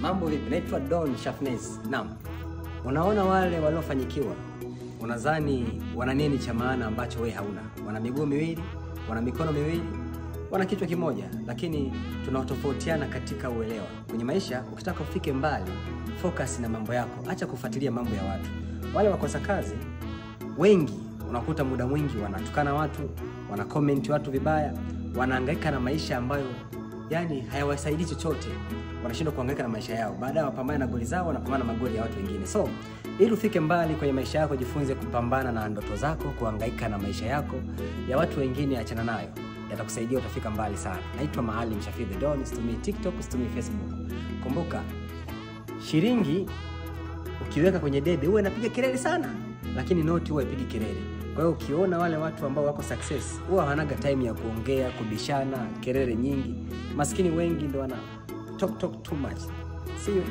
Mambo vipi? Naitwa Don Shafnez. Naam. Unaona wale waliofanyikiwa, unadhani wana nini cha maana ambacho wewe hauna? Wana miguu miwili, wana mikono miwili, wana kichwa kimoja, lakini tunatofautiana katika uelewa. Kwenye maisha, ukitaka ufike mbali, focus na mambo yako, acha kufuatilia mambo ya watu. Wale wakosa kazi wengi unakuta muda mwingi wanatukana watu, wana comment watu vibaya, wanahangaika na maisha ambayo yani hayawasaidii chochote. Wanashindwa kuhangaika na maisha yao. Baadaye wapambane na goli zao, wanapambana na magoli ya watu wengine. So, ili ufike mbali kwenye maisha yako, jifunze kupambana na ndoto zako, kuhangaika na maisha yako. Ya watu wengine achana nayo. Yatakusaidia, utafika mbali sana. Naitwa Maalim Shafii The Don, situmii TikTok, situmii Facebook. Kumbuka, shilingi ukiweka kwenye debe huwa inapiga kelele sana, lakini noti huwa haipigi kelele. Kwa hiyo ukiona wale watu ambao wako success huwa hawanaga time ya kuongea, kubishana, kelele nyingi. Maskini wengi ndio wana talk too much. See you.